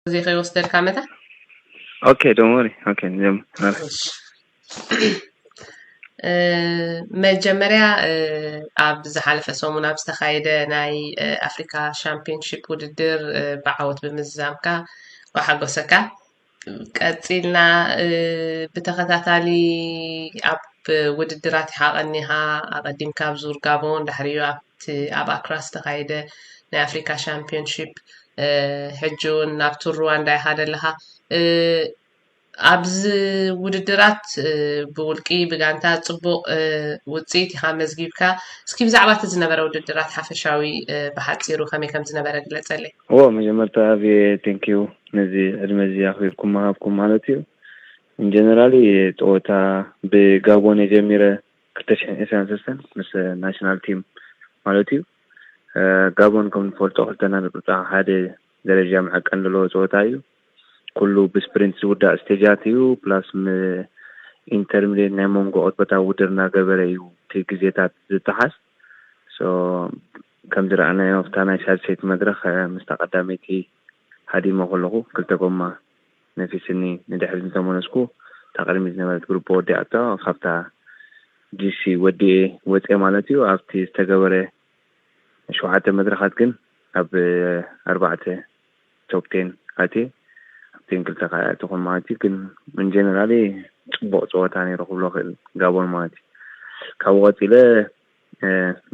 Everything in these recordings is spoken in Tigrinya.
እዚ ከይወስደልካ መታ okay, don't worry. Okay, ጀምር። መጀመርያ ኣብ ዝሓለፈ ሰሙን ኣብ ዝተኻየደ ናይ ኣፍሪካ ሻምፒዮንሺፕ ውድድር ብዓወት ብምዝዛምካ ብሓጎሰካ። ቀፂልና ብተኸታታሊ ኣብ ውድድራት ኢኻ ቀኒኻ። ኣቐዲምካ ኣብ ዙር ጋቦን፣ ድሕሪኡ ኣብቲ ኣብ ኣክራ ዝተኻየደ ናይ ኣፍሪካ ሻምፒዮንሺፕ፣ ሕጂ እውን ናብ ቱር ሩዋንዳ ኢኻ ዘለኻ። ኣብዚ ውድድራት ብውልቂ ብጋንታ ፅቡቕ ውፅኢት ኢኻ መዝጊብካ። እስኪ ብዛዕባ እቲ ዝነበረ ውድድራት ሓፈሻዊ ብሓፂሩ ከመይ ከም ዝነበረ ግለፀለይ። እዎ፣ መጀመርታ ኣብ thank you ነዚ ዕድመ እዚ ኣኽቢርኩም ምሃብኩም ማለት እዩ። ኢንጀነራሊ ፀወታ ብጋቦን የጀሚረ ክልተ ሽሕን ዕስራን ሰለስተን ምስ ናሽናል ቲም ማለት እዩ። ጋቦን ከም ንፈልጦ ክልተ ነጥቢ ሓደ ደረጃ መዐቀን ዘለዎ ፀወታ እዩ። ኩሉ ብስፕሪንት ዝውዳእ ስቴጃት እዩ። ፕላስ ኢንተርሚዲየት ናይ መንጎ ቅጥበታዊ ውድድር እናገበረ እዩ እቲ ግዜታት ዝተሓዝ። ከም ዝረኣናዮ ኣብታ ናይ ሳልሰይቲ መድረክ ምስታ ቀዳመይቲ ሃዲመ ከለኹ ክልተ ጎማ ነፊስኒ ንድሕሪት እንተመለስኩ እታ ቅድሚት ዝነበረት ግሩፕ ወዲኣቶ ካብታ ጂሲ ወዲኤ ወፅኤ ማለት እዩ። ኣብቲ ዝተገበረ ሸውዓተ መድረኻት ግን ኣብ ኣርባዕተ ቶፕ ቴን ኣትየ ኣብተን ክልተ ካልኣት ትኾን ማለት እዩ። ግን ኢንጀነራሊ ፅቡቕ ፀወታ ነይሩ ክብሎ ክእል ጋቦን ማለት እዩ። ካብኡ ቀፂለ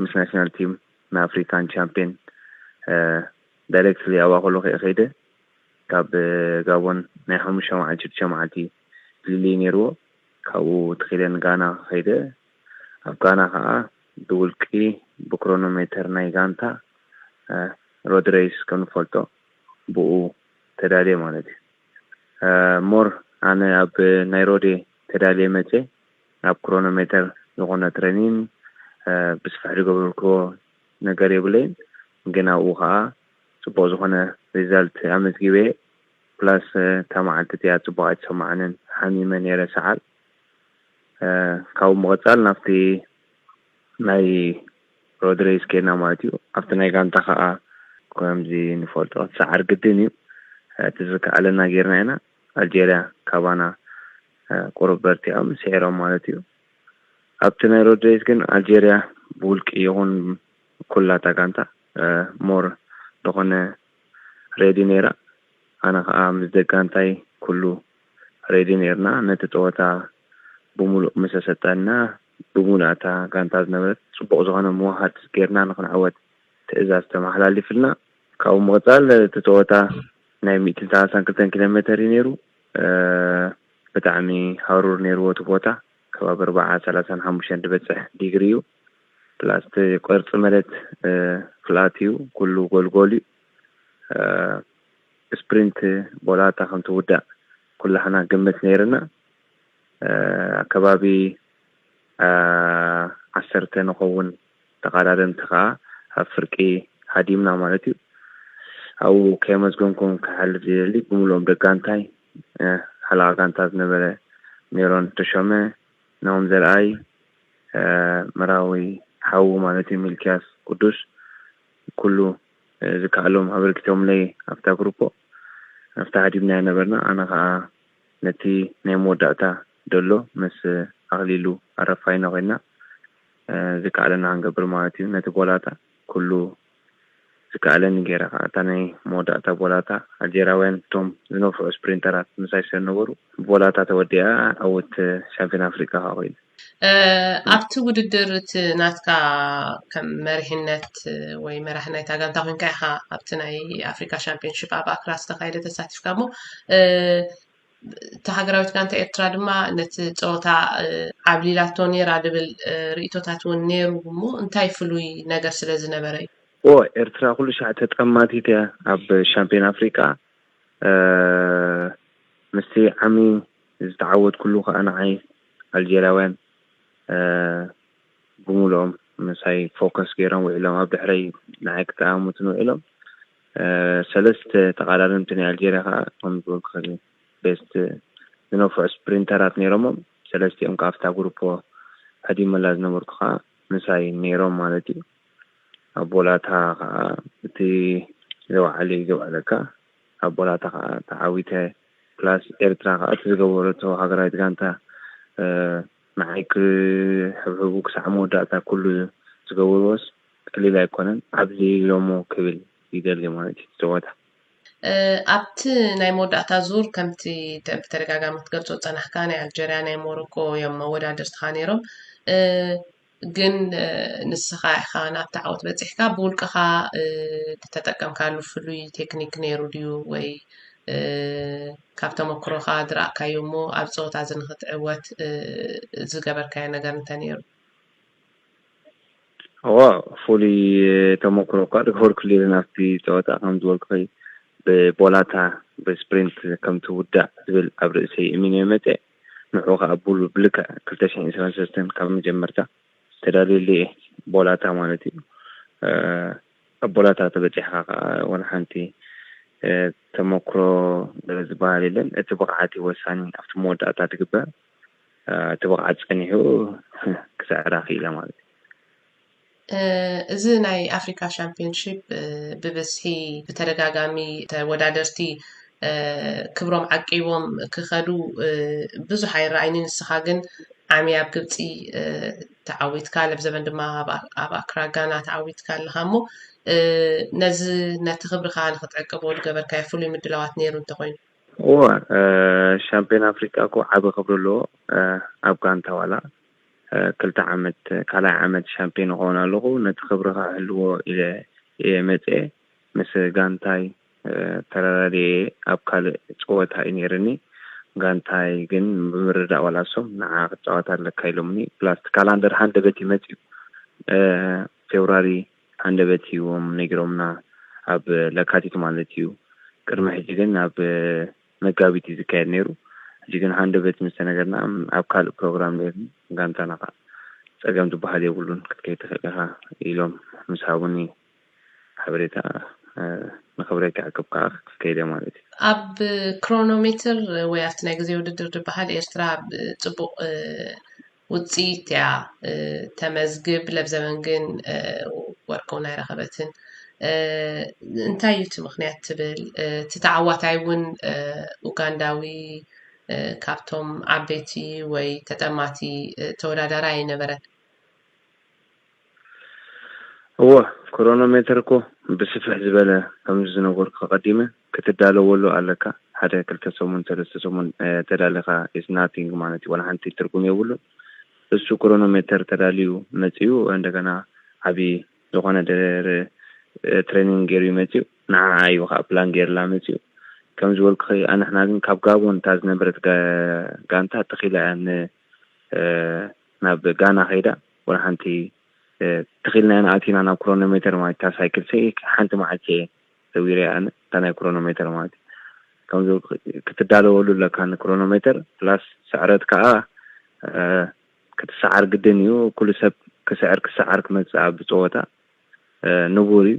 ምስ ናሽናል ቲም ንኣፍሪካን ቻምፒየን ዳይሬክትሊ ኣብኣ ከሎ ከይደ ካብ ጋቦን ናይ ሓሙሽተ መዓልቲ ሽዱሽተ መዓልቲ ፍልልይ ነይርዎ። ካብኡ ትኺለ ንጋና ከይደ ኣብ ጋና ከዓ ብውልቂ ብክሮኖሜተር ናይ ጋንታ ሮድሬስ ከም ንፈልጦ ብኡ ተዳልየ ማለት እዩ። ሞር ኣነ ኣብ ናይ ሮዴ ተዳልየ መፀ ኣብ ክሮኖሜተር ዝኾነ ትሬኒን ብስፍሕ ዝገበርክዎ ነገር የብለይን። ግን ኣብኡ ከዓ ፅቡቅ ዝኾነ ሪዛልት ኣመዝጊበ። ፕላስ እታ መዓልቲ እቲኣ ፅቡቅ ኣይተሰማዓንን ሓሚመ ነይረ ሰዓል። ካብኡ ምቕፃል ናብቲ ናይ ሮድሬስ ኬድና ማለት እዩ። ኣብቲ ናይ ጋንታ ከዓ ከምዚ ንፈልጦ ሰዓር ግድን እዩ። እቲ ዝከኣለና ጌርና ኢና። ኣልጀርያ ካባና ቁሩብ በርቲዖም ስዒሮም ማለት እዩ። ኣብቲ ናይ ሮድሬስ ግን ኣልጀርያ ብውልቂ ይኹን ኩላታ ጋንታ ሞር ዝኾነ ሬዲ ነይራ። ኣነ ከዓ ምስ ደጋንታይ ኩሉ ሬዲ ነይርና። ነቲ ፀወታ ብሙሉእ ምስ ኣሰልጠንና ብሙሉእ እታ ጋንታ ዝነበረት ፅቡቕ ዝኾነ ምውሃድ ጌርና ንክንዕወት ትእዛዝ ተመሓላሊፍልና። ካብኡ ምቕፃል እቲ ፀወታ ናይ ሚእትን ሰላሳን ክልተን ኪሎ ሜተር እዩ ነይሩ። ብጣዕሚ ሃሩር ነይርዎ እቲ ቦታ ከባቢ ኣርባዓ ሰላሳን ሓሙሽተን ዝበፅሕ ዲግሪ እዩ። ፕላስ እቲ ቅርፂ መሬት ፍላት እዩ፣ ኩሉ ጎልጎል እዩ። ስፕሪንት ቦላታ ከም ትውዳእ ኩላህና ግምት ነይርና። ኣከባቢ ዓሰርተ ንኸውን ተቐዳደምቲ ከዓ ኣብ ፍርቂ ሃዲምና ማለት እዩ። ኣብኡ ከየመዝገንኩም ክሓልፍ ዝደሊ ብምልኦም ደጋንታይ ሓለቓ ጋንታ ዝነበረ ሜሮን ተሾመ፣ ናሆም ዘርኣይ፣ መራዊ ሓዉ ማለት እዩ ሚልክያስ ቅዱስ ኩሉ ዝከኣሎም ኣበርኪቶምለይ ኣብታ ግሩፖ ኣብታ ሃዲምና ነበርና። ኣነ ከዓ ነቲ ናይ መወዳእታ ደሎ ምስ ኣኽሊሉ ኣረፋይና ኮይና ዝከኣለና ክንገብር ማለት እዩ። ነቲ ቦላታ ኩሉ ዝከኣለኒ ገይረ ከዓ እታ ናይ መወዳእታ ቦላታ ኣልጀራውያን እቶም ዝነፍዑ ስፕሪንተራት ምሳይ ስለነበሩ ቦላታ ተወዲኣ ኣወት ሻምፒዮን ኣፍሪቃ ከዓ ኮይኑ። ኣብቲ ውድድር እቲ ናትካ ከም መሪሕነት ወይ መራሒ ናይታ ጋንታ ኮንካ ኢኻ ኣብቲ ናይ ኣፍሪካ ሻምፒዮንሺፕ ኣብ ኣክራ ዝተካየደ ተሳቲፍካ እሞ እታ ሃገራዊት ጋንታ ኤርትራ ድማ ነቲ ፀወታ ዓብሊላቶ ነይራ ዝብል ርእቶታት እውን ነይሩ። እሞ እንታይ ፍሉይ ነገር ስለ ዝነበረ እዩ? ኦ ኤርትራ ኩሉ ሻዕ ተጠማቲት እያ ኣብ ሻምፒዮን ኣፍሪቃ። ምስቲ ዓሚ ዝተዓወትኩሉ ከዓ ንዓይ ኣልጀርያውያን ብምልኦም ምሳይ ፎከስ ገይሮም ውዒሎም ኣብ ድሕረይ ንዓይ ክጠማምቱኒ ውዒሎም። ሰለስተ ተቐዳደምቲ ናይ ኣልጀርያ ከዓ ከም ዝበልኩ ቤስት ዝነፍዑ ስፕሪንተራት ነይሮሞም። ሰለስቲኦም ከዓ ኣብታ ግሩፖ ሃዲመላ ዝነበርኩ ከዓ ምሳይ ነይሮም ማለት እዩ። ኣብ ቦላታ ከዓ እቲ ዘውዓለ እዩ ዘውዕለካ። ኣብ ቦላታ ከዓ ተዓዊተ። ፕላስ ኤርትራ ከዓ እቲ ዝገበረቶ ሃገራዊት ጋንታ ንዓይ ክሕብሕቡ ክሳዕ መወዳእታ ኩሉ ዝገበርዎስ ቀሊል ኣይኮነን። ኣብዚ ኢሎሞ ክብል ይደሊ ማለት እዩ። ጸወታ ኣብቲ ናይ መወዳእታ ዙር ከምቲ ብተደጋጋሚ ክትገልጾ ዝጸናሕካ ናይ ኣልጀርያ ናይ ሞሮኮ እዮም መወዳድርትኻ ነይሮም። ግን ንስኻ ኢኻ ናብቲ ዓወት በጺሕካ። ብውልቅኻ ዝተጠቀምካሉ ፍሉይ ቴክኒክ ነይሩ ድዩ ወይ ካብ ተመክሮኻ ዝረኣካዮ እሞ ኣብ ጸወታ እዚ ንኽትዕወት ዝገበርካዮ ነገር እንተ ነይሩ? እዎ፣ ፍሉይ ተመክሮ እኳ ዝገበርኩሉ የለን ኣብቲ ጸወታ። ከም ዝበልኩኺ ብቦላታ ብስፕሪንት ከም ትውዳእ ዝብል ኣብ ርእሰይ እሚነ መጸ። ንዑ ከዓ ብሉ ብልክዕ ክልተ ሽሕን ዕስራን ሰለስተን ካብ መጀመርታ ተዳልየሉ እየ። ቦላታ ማለት እዩ። ኣብ ቦላታ ተበጺሕካ ከዓ ወላ ሓንቲ ተመክሮ ዝበሃል የለን። እቲ ብቕዓት እዩ ወሳኒ ኣብቲ መወዳእታ ትግበር። እቲ ብቕዓት ጸኒሑ ክስዕራ ክኢለ ማለት እዩ። እዚ ናይ ኣፍሪካ ሻምፒዮንሺፕ ብብዝሒ ብተደጋጋሚ ተወዳደርቲ ክብሮም ዓቂቦም ክኸዱ ብዙሕ ኣይረኣይንን። ንስኻ ግን ዓሚ ኣብ ግብፂ ተዓዊትካ፣ ለብዘበን ድማ ኣብ ኣክራ ጋና ተዓዊትካ ኣለኻ እሞ ነዚ ነቲ ክብርኻ ንክትዕቅቦ ዝገበርካዮ ፍሉይ ምድላዋት ነይሩ እንተኮይኑ? እወ፣ ሻምፒዮን ኣፍሪቃ እኮ ዓቢ ክብሪ ኣለዎ። ኣብ ጋንታ ዋላ ክልተ ዓመት ካልኣይ ዓመት ሻምፒዮን እኸውን ኣለኹ። ነቲ ክብሪ ክሕልዎ ኢለ እየ መፅኤ። ምስ ጋንታይ ተረዳዲኤ ኣብ ካልእ ፀወታ እዩ ነይርኒ። ጋንታይ ግን ብምርዳእ ዋላ እሶም ንዓ ክትፃወት ኣለካ ኢሎምኒ። ፕላስ ካላንደር ሃንደበት እዩ መፅዩ። ፌብራሪ ሃንደበት እዮም ነጊሮምና፣ ኣብ ለካቲት ማለት እዩ። ቅድሚ ሕጂ ግን ኣብ መጋቢት እዩ ዝካየድ ነይሩ። ሕጂ ግን ሃንደበት ምስ ተነገርና ኣብ ካልእ ፕሮግራም ነይርኒ። ጋንታና ከዓ ፀገም ዝበሃል የብሉን ክትከይድ ትኽእል ኢኻ ኢሎም ምስ ሃቡኒ ሓበሬታ ንክብረይ ክዕቅብ ከዓ ክትከይደ ማለት እዩ። ኣብ ክሮኖሜትር ወይ ኣብቲ ናይ ግዜ ውድድር ዝበሃል ኤርትራ ብፅቡቅ ውፅኢት እያ ተመዝግብ። ለብዘበን ግን ወርቂ እውን ኣይረኸበትን። እንታይ እዩ እቲ ምኽንያት ትብል? እቲ ተዓዋታይ እውን ኡጋንዳዊ ካብቶም ዓበይቲ ወይ ተጠማቲ ተወዳዳሪ ኣይነበረን። እወ፣ ክሮኖሜተር እኮ ብስፍሕ ዝበለ ከምዚ ዝነገርኩ ቀዲመ ክትዳለወሉ ኣለካ። ሓደ ክልተ ሰሙን ሰለስተ ሰሙን ተዳሊኻ is nothing ማለት እዩ፣ ዋላ ሓንቲ ትርጉም የብሉን። እሱ ክሮኖሜተር ተዳልዩ መፂኡ እንደገና ዓብዪ ዝኾነ ትሬኒንግ ገይሩ እዩ መፂኡ። ንዓ እዩ ከዓ ፕላን ገይርላ መፂኡ። ከም ዝበልኩ ንሕና ግን ካብ ጋቦን እታ ዝነበረት ጋንታ ተኺላ እያ ናብ ጋና ከይዳ ወላ ሓንቲ ተኺልና ኢና ኣቲና ናብ ክሮኖሜተር ማለት እታ ሳይክል ሲ ሓንቲ መዓልቲ እየ ሰዊረ ኣነ እታ ናይ ክሮኖሜተር ማለት እዩ። ከምዚ ክትዳለወሉ ኣለካ ንክሮኖሜተር ፕላስ ስዕረት ከዓ ክትሰዓር ግድን እዩ። ኩሉ ሰብ ክስዕር ክሰዓር ክመፅእ ኣብ ፀወታ ንቡር እዩ።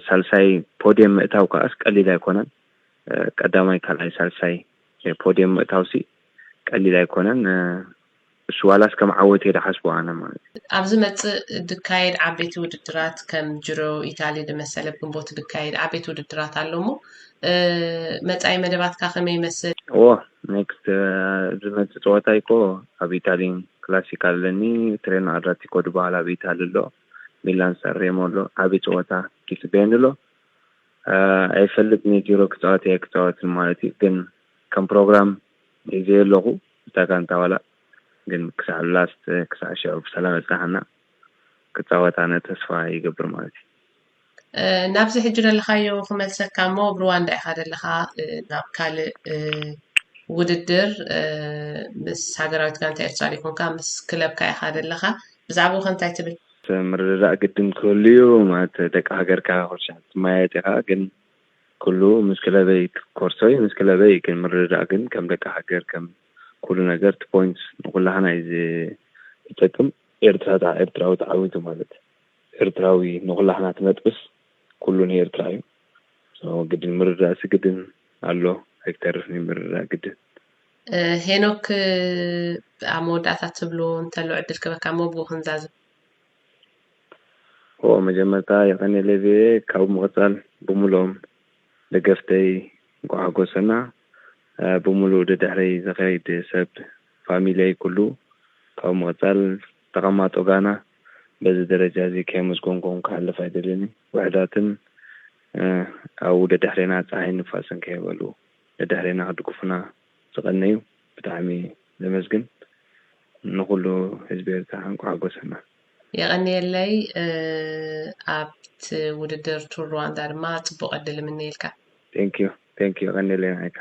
ሳልሳይ ፖድየም ምእታው ከዓስ ቀሊል ኣይኮነን። ቀዳማይ ካልኣይ ሳልሳይ ፖድየም ምእታው ሲ ቀሊል ኣይኮነን። እሱ ዋላስ ከም ዓወት እየ ዝሓስቦ ኣነ ማለት እዩ። ኣብ ዝመፅእ ድካየድ ዓበይቲ ውድድራት ከም ጅሮ ኢታሊ ዝመሰለ ግንቦት ድካየድ ዓበይቲ ውድድራት ኣሎ እሞ መፃኢ መደባትካ ከመይ ይመስል? እዎ ኔክስት ዝመፅእ ፀወታ ይኮ ኣብ ኢታሊ ክላሲክ ኣለኒ። ትሬኖ ኣድራቲኮ ዝበሃል ኣብ ኢታሊ ኣሎ። ሚላን ሳንሬሞ ኣሎ። ዓብዪ ፀወታ ይፅበየኒ ኣሎ። ኣይፈልጥን እየ ጅሮ ክፃወት እየ ክፃወትን ማለት እዩ። ግን ከም ፕሮግራም ሒዘ ኣለኹ እታ ጋንታ ዋላ ግን ክሳዕ ላስት ክሳዕ ሽዑ ብሰላም የብፅሓና ክፃወት ኣነ ተስፋ ይገብር ማለት እዩ። ናብዚ ሕጂ ዘለኻዮ ክመልሰካ እሞ ኣብ ሩዋንዳ ኢኻ ዘለኻ ናብ ካልእ ውድድር ምስ ሃገራዊት ጋንታ ኤርትራ ዘይኮንካ ምስ ክለብካ ኢኻ ዘለኻ። ብዛዕባኡ ከ እንታይ ትብል? ምርድዳእ ግድን ክህሉ እዩ ማለት ደቂ ሃገርካ ኩልሻዕ ትመያየጥ ኢኻ ግን ኩሉ ምስ ክለበይ ኮርሶይ ምስ ክለበይ ግን ምርድዳእ ግን ከም ደቂ ሃገር ከም ኩሉ ነገር እቲ ፖይንት ንኩላህና እዩ ዝጠቅም። ኤርትራ ታ ኤርትራዊ ተዓዊቱ ማለት ኤርትራዊ ንኩላህና ትነጥብስ ኩሉ ንኤርትራ እዩ። ግድን ምርዳእ ሲ ግድን ኣሎ ኣይክተርፍን እዩ ምርዳእ ግድን። ሄኖክ ኣብ መወዳእታ ትብሎ እንተሎ ዕድል ክበካ እሞ ብኡ ክንዛዝም። ኦ መጀመርታ የቀኔለይ ቪኤ ካብ ምቅፃል ብምሎም ደገፍተይ እንኳዕ ሓጎሰና። ብምሉእ ደድሕረይ ዝኸይድ ሰብ፣ ፋሚሊየይ ኩሉ፣ ካብ ምቕጻል ተቐማጦ ጋና በዚ ደረጃ እዚ ከየመስገንኩም ክሓልፍ ኣይደልን። ውሕዳትን ኣብኡ ደድሕሬና ፀሓይ ንፋስን ከየበሉ ደድሕሬና ክድግፉና ዝቐነዩ ብጣዕሚ ዘመስግን። ንኩሉ ህዝቢ ኤርትራ እንኳዕ ሓጎሰና። የቐንየለይ። ኣብቲ ውድድር ቱር ሩዋንዳ ድማ ፅቡቕ ዕድል እምነየልካ። Thank you, thank you። የቐንየለይ ንዓይካ።